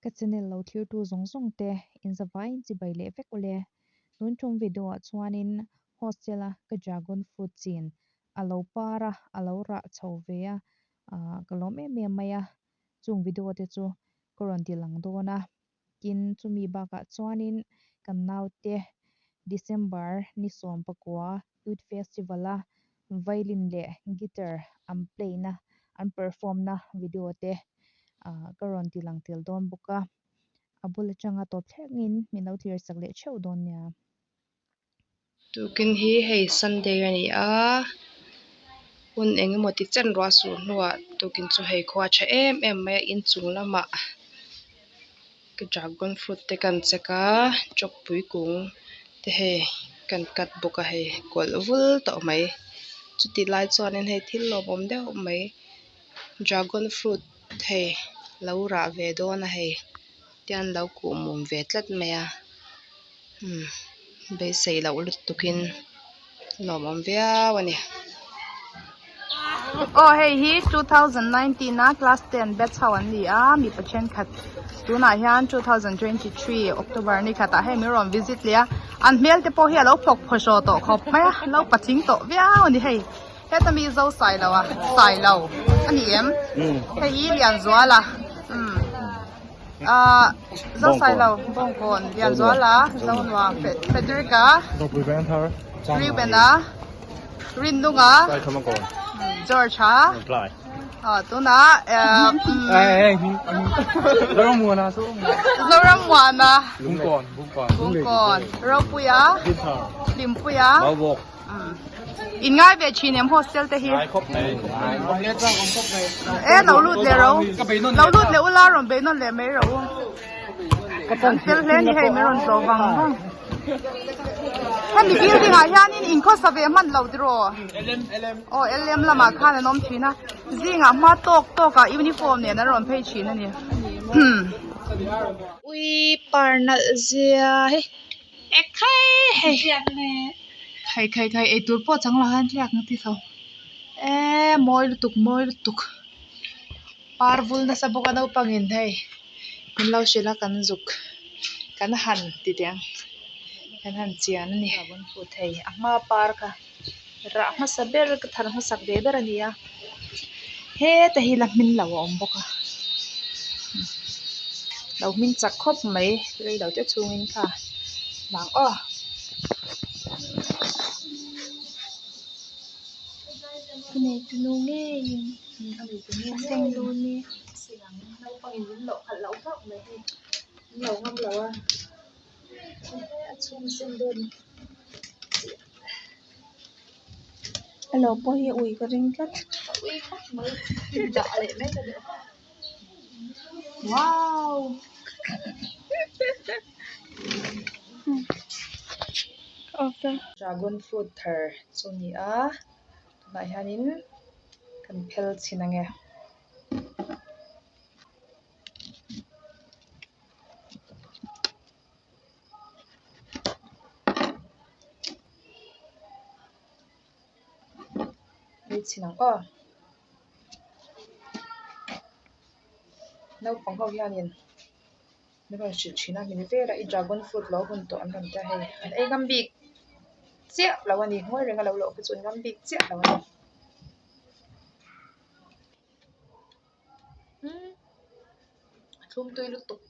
Ka channel lo thlirtu zawng zawng te inzavaiin chibai leh vek ule. Tun tum video ah chuanin hostel a ka dragon fruit chin a lo par a, a lo rah chho ve a, ah ka lawm em em mai a. Chung video te chu ka rawn ti lang dawn a. Tin, chumi bakah chuanin kan naute December ni 19 Youth Festival a violin leh guitar an play na, an perform na video te ka rawn ti lang tel dawn bawk a. A bul atanga tawp thlengin min lo thlir sak leh theuh dawn nia. Tukin hi hei Sunday a ni a, hun eng emaw ti chen ruah sur hnuah tukin chu hei khua a tha em em mai a inchung lamah ka dragon fruit te kan check a chawkpui kung te hei kan cut bawk a hei kawlh vul tawh mai chutih lai chuanin hei thil lawmawm deuh mai dragon fruit hei lo rah ve dawn a hei tian lo kuhmum ve tlat mai a. Umm beisei loh lutukin lawmawm viau a ni. Aw hei hi 2019 a class 10 batch ho an ni a mipa thenkhat tunah hian 2023 October ni khatah hei min rawn visit leh a an hmel te pawh hi a lo phawk phawhraw tawh khawp mai a lo patling tawh viau a ni hei heta mi zo sai lo a sai lo a ni em hei hi Lianzuala umm. Ahh Zosailo Bawngkawn Lianzuala Zonuam Frederick-a Reuben-a Rinnunga George-a ah tunah Zorammuana Bungkawn Ropuia Hlimpuia. In ngai ve thin em hostel te hi. E lo lut leh ro. Lo lut leh ula rawn bei nawn leh mai ro. An fel hle ni hei mai rawn tlawh vang vang. Hemi building ah hianin in khawsa ve hman lo tiraw. Aw LM lamah khan an awm thin a. Zingah hma tawk tawk ah uniform nen an rawn phei thin a ni. Ui par nalh zia hi. Ekhai hei khai khai khai eitur pawh chang lo hian thliak ang tih tho eee mawi lutuk mawi lutuk par vul nasa bawk a naupangin hei min lo hrilh a kan zuk kan han ti teh ang kan han chian a ni thei a hma par kha rah hmasa ber ka thar hmasak ve ber a ni a heta hi la hmin lo a awm bawk a lo hmin chak khawp mai rei lo te chhungin kha vang aw. A lo pawh hi a ui ka ring tlat. Ui khawp mai dah leh mai ka duh wow dragon fruit thar chu a ni a tunah hianin kan phel chhin ang e. Ei chhin ang aw naupang ho hianin min rawn hrilh thin a min vel a i dragon fruit lo hun tawh an rawn ti a hei an ei ngam bik chiah lo a ni ngawi reng a lo lawh khi chu an ngam bik chiah lo a ni. Umm a thlum tui lutuk.